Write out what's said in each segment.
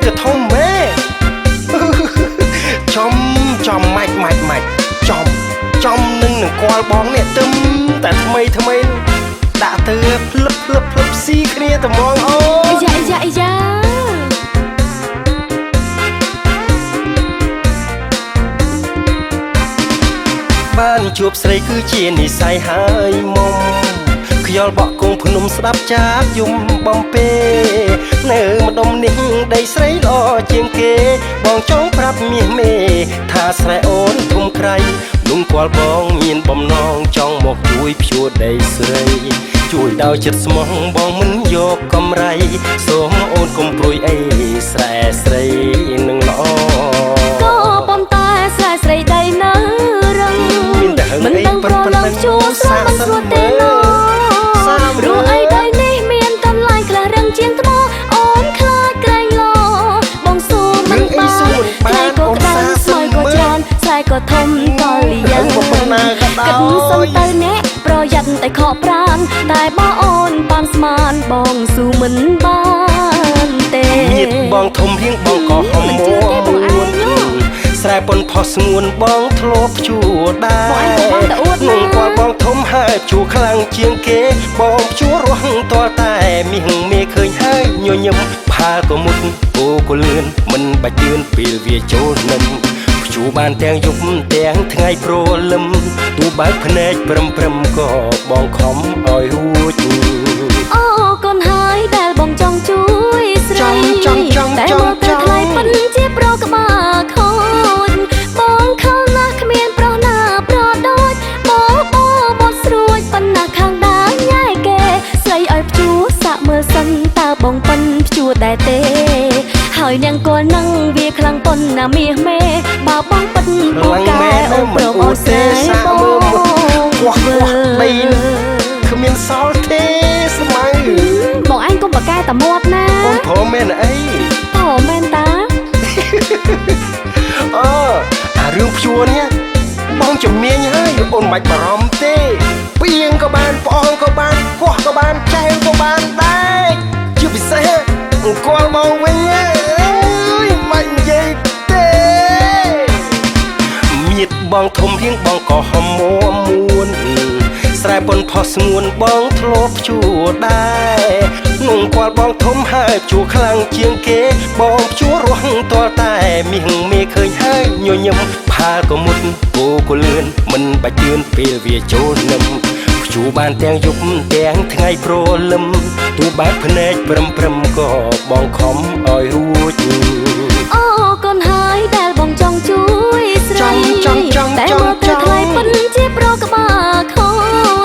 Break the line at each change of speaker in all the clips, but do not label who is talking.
ក៏ធំម៉ែ ចំចំម៉ាច់ម៉ាច់ម៉ាច់ចំចំនឹងនឹងគាល់បងនេះទឹមតែថ្មីថ្មីនោះដាក់ទៅភ្លឹបភ្លឹបភ្លឹបស៊ីគ្នាត្មងអូ
អាយ៉ាអាយ៉ាអាយ៉ា
បានជួបស្រីគឺជានិស័យហើយមុំខ្យល់បក់គងភ្នំស្ដាប់ចាបយំបំពេនៅម្ដុំនេះដីស្រីល្អជាងគេបងចង់ប្រាប់មាសមេថាស្រែអូនធំក្រៃលំគាល់បងមានបំណងចង់មកជួយភ្ជួរដីស្រីជួយដោយចិត្តស្មោះបងមិនយកកំរៃសូមអូនកុំព្រួយអីស្រែស្រីនឹងល្អ
ក៏ប៉ុន្តែស្រែស្រីដីនៅរឹង
មានតែហឹង
មិន
អី
ដឹងប្រឡងជួស្រមិនស្រួលទេណព្រោះអីដីនេះមានកន្លែងខ្លះរឹងជាងថ្មអូនខ្លាចក្រែងលោបងស៊ូមិនបានថ្ងៃក៏ក្តៅស្មៅក៏ច្រើនស្រែក៏ធំតលៀង
ប៉ុណ្ណាក៏ដោ
គិតសុំ
យ
ទៅអ្នកប្រយ័ត្នតែខកប្រានតែបើអូនប៉ាន់ស្មានបងស៊ូមិនបានទេ
មៀតបងធំរៀងបងក៏ហំ
មិន
មួ
ជឿទេបងឯងហ៎
ស្រែប៉ុនផុសស្ងួនបងធ្លាប់ជួដែរ
បងឯងក៏បានតែអួតណា
នំគាត់បងធំហើយជួខ្លាំងជាងគេបងជួរស់តលតែមាសមេឃើញហើយញញឹមផាក៏មុតគោក៏លឿនមិនបាច់ជឿនពេលវាចូលនឹមភ្ជួរបានទាំងយប់ទាំងថ្ងៃព្រលឹមទូបើកភ្នែកព្រឹមព្រឹមក៏បងខំឲ្យរួច
អូកូនហើយដែលបងចង់ជួយស្រី
ចង់ចង់
តែ
ចង់
មើលទៅ
ចង់
ថ្លៃពិនជាប្រក្បាលខូចបងខលណាស់គ្មានប្រុសណាប្រដូចបបបត់ស្រួចប៉ុណ្ណាខាងដាញ៉ែគេស្រីឲ្យភ្ជួរសាក់មើលសិនតើបងប៉ិនភ្ជួរដែរទេហើយនាងគល់នឹងវាខ្លាំងប៉ុណ្ណាមាសមេបើបងប៉ិនពូ
ខ្លាំង
កែ
មែន
អូន
មិន
ព្រម
អួតទេ
ឲ្យស្រែ
សាក
ប
មើល
ង
គោះគោះដីគ្មានសល់ទេស្មៅ
បងឯងកុំបកកែតាមាត់ណា
អូនព្រមមែនអី
អូមែនតា
អឺអារឿងភ្ជួរនេះបងជំនាញហើយអូនមិនបាច់បារម្ភទេពីងក៏បានប្អងក៏បានគោះក៏បានចែវក៏បានដែរជាពិសេសអង្គលបងវិញអើយមិននិយាយទេមៀតបងធំរៀងបងក៏ហំមួមួនស្រែប៉ុនផុសស្ងួនបងធ្លាប់ភ្ជួរដែរនងគាល់បងធំហើយភ្ជួរខ្លាំងជាងគេបងភ្ជួររស់តលតែមាសមេឃើញហើយញញឹមផាក៏មុតគោក៏លឿនមិនបាច់ជឿនពេលវាចូលនឹមភ្ជួរបានទាំងយប់ទាំងថ្ងៃព្រលឹមទូបើកភ្នែកព្រឹមព្រឹមក៏បងខំឲ្យរួច
អូកូនហើយដែលបងចង់ជួយស្រី
ចង់ចង់ចង់
តែមើលទៅ
ចង់
ថ្លៃពិនជាប្រក្បាលខូ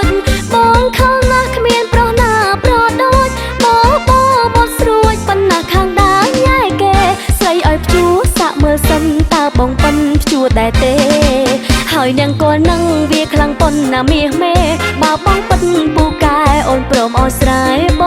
ចបងខលណាស់គ្មានប្រុសណាប្រដូចបបបត់ស្រួចប៉ុណ្ណាខាងដាញ៉ែគេស្រីឲ្យភ្ជួរសាក់មើលសិនតើបងប៉ិនភ្ជួរដែរទេហើយនាងគល់នឹងវាខ្លាំងប៉ុណ្ណាមាសមេបើបងប៉ិនពូកែអូនព្រមឲ្យស្រែប